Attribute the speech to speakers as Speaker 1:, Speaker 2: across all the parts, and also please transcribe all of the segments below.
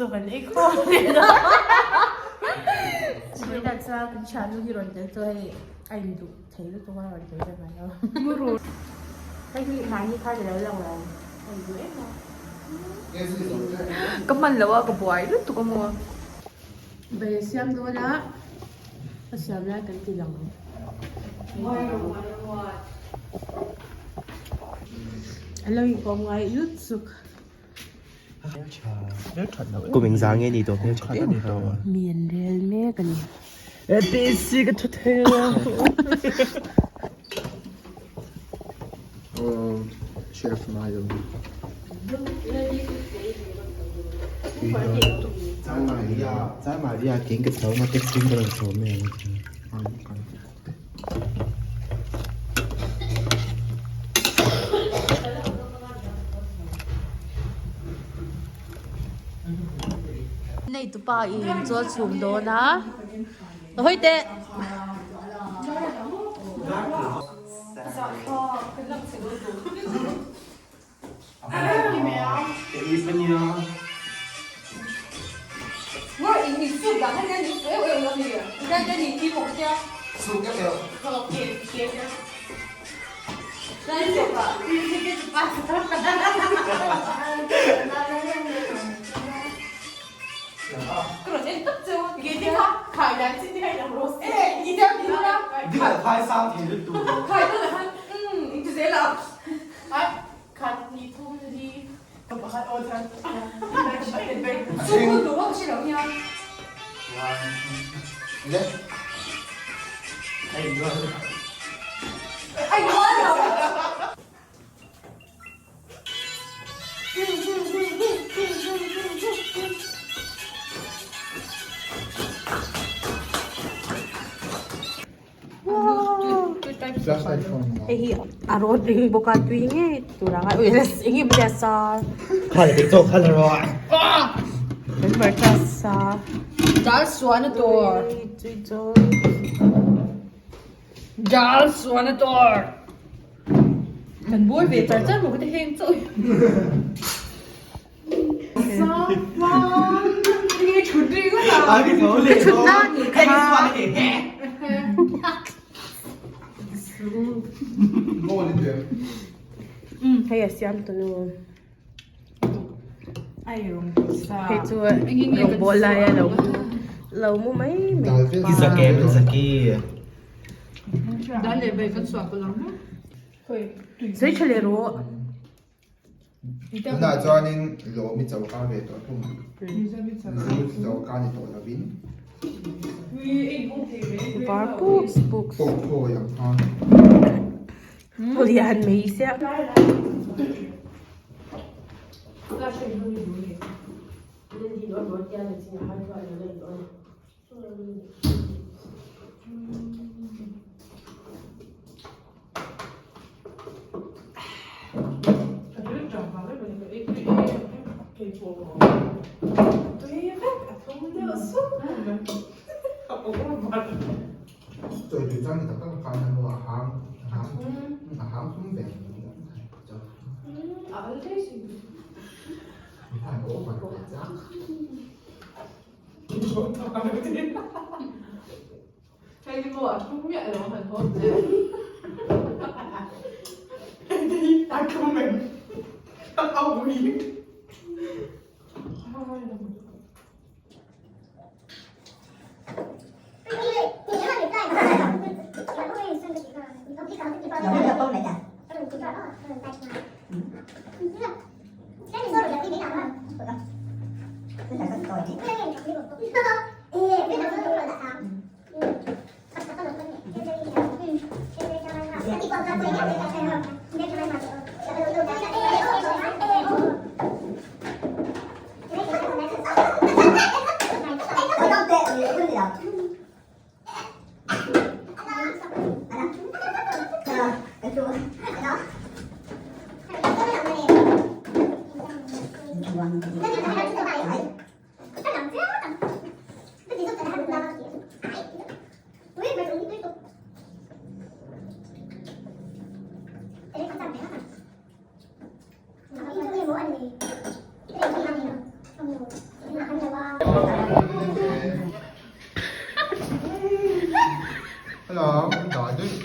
Speaker 1: Chaw kan ei khawm leh dawn. Vawiinah chuan kan thiannu hi rawn tel chu hei a induh thei lutuk a rawn tel ve mai lo. Hei hi mahni khan alo lang lo a induh em a.
Speaker 2: Ka hman loh a ka buai lutuk a maw.
Speaker 1: Bai a siam dawn a, a siam lai kan ti lang. A lo inkawm ngai lutuk.
Speaker 3: Kum engzah nge ni tawh hmeltha em kha.
Speaker 1: Mi an rel mek a ni.
Speaker 3: APC ka thu thei lo.
Speaker 4: Chef Mayo.
Speaker 3: Maria king ka chho ma texting ka lo chho mai ang.
Speaker 1: Nei tupa in chuan chhum dawn a hawi teh. Hei hi a rawt ring bawk a tui ngei tur ang a ui eng nge maw sa
Speaker 3: Khal te chaw khal rawh
Speaker 1: kan hmarcha sa
Speaker 2: Dal suan a tur
Speaker 1: tui chaw
Speaker 2: Dal suan a tur Kan buai ve char char maw ka ti heng chauh
Speaker 1: Hei a siam tunu hei chu rawngbawl lai a lo lo mu mai mai sawi tha leh rawh.
Speaker 4: Tunah chuanin lawm i choka ve tawh thung ang. Mizo choka ni tawh lovin.
Speaker 1: Var puk puk.
Speaker 4: Pawk phawi ang khan.
Speaker 1: Lian mai sia.
Speaker 4: Chawi tui chang ni tak tak khan a hnu a hang a hang thum ve lang dah daih.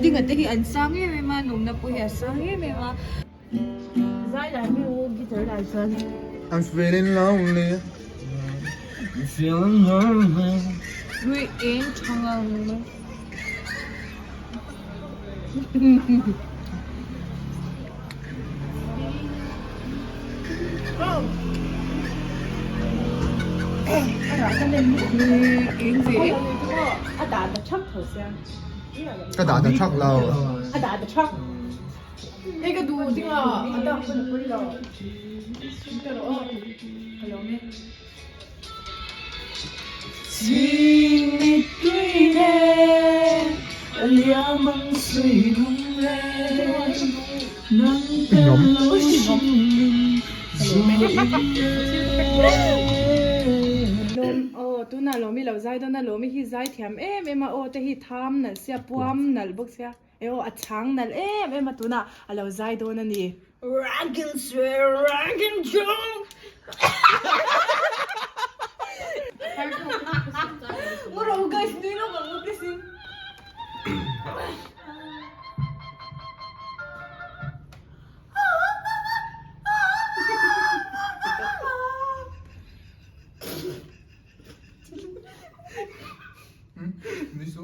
Speaker 2: Dinga te hi an sang em em a nungna pawh hi a sang em em a.
Speaker 4: I'm feeling lonely I'm feeling lonely
Speaker 2: Ui eng thang ang mai.
Speaker 4: Ka dah ta thak lo.
Speaker 1: A dah ta thak. Hei ka duh ding a, a dah pawn a pawi lo. Ka rawh aw, ka lawm e. Aw tunah Lawmi lo zai dawn a, Lawmi hi zai thiam em em a, aw te hi tham nalh sia, puam nalh bawk sia. E aw a chhang nalh em em a tunah a lo zai dawn a ni.
Speaker 4: Nui su.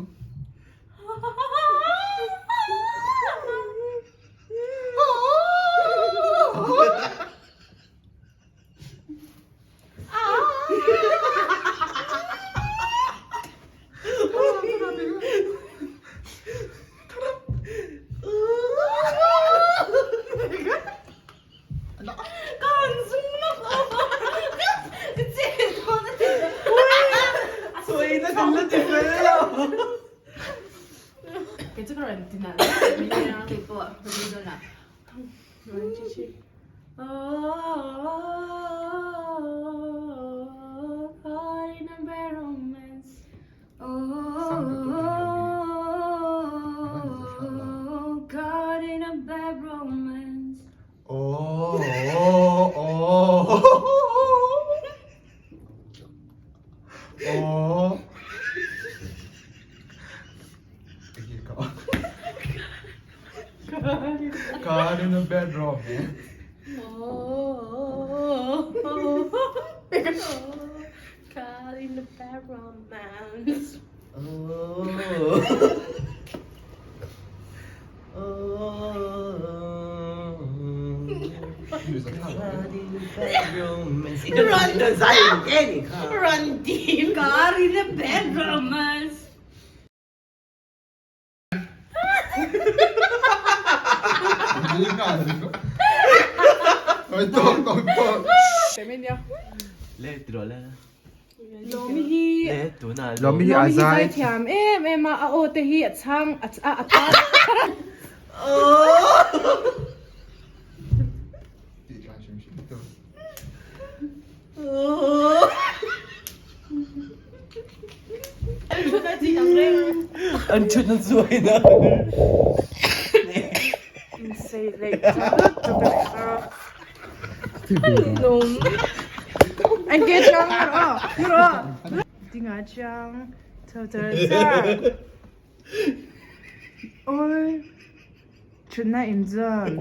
Speaker 4: Caught in a bad romance.
Speaker 1: Caught in a bad romance. Run team.
Speaker 2: Caught in a bad romance. Lawmi hi
Speaker 4: Lawmi hi a zai
Speaker 1: thiam em em a, a aw te hi a chhang a a ta.
Speaker 3: An thut nan suai na.
Speaker 1: Anh kia chang rồi, rồi. Ding a chang, thơ thơ thơ. Ôi, chuyện này in dân.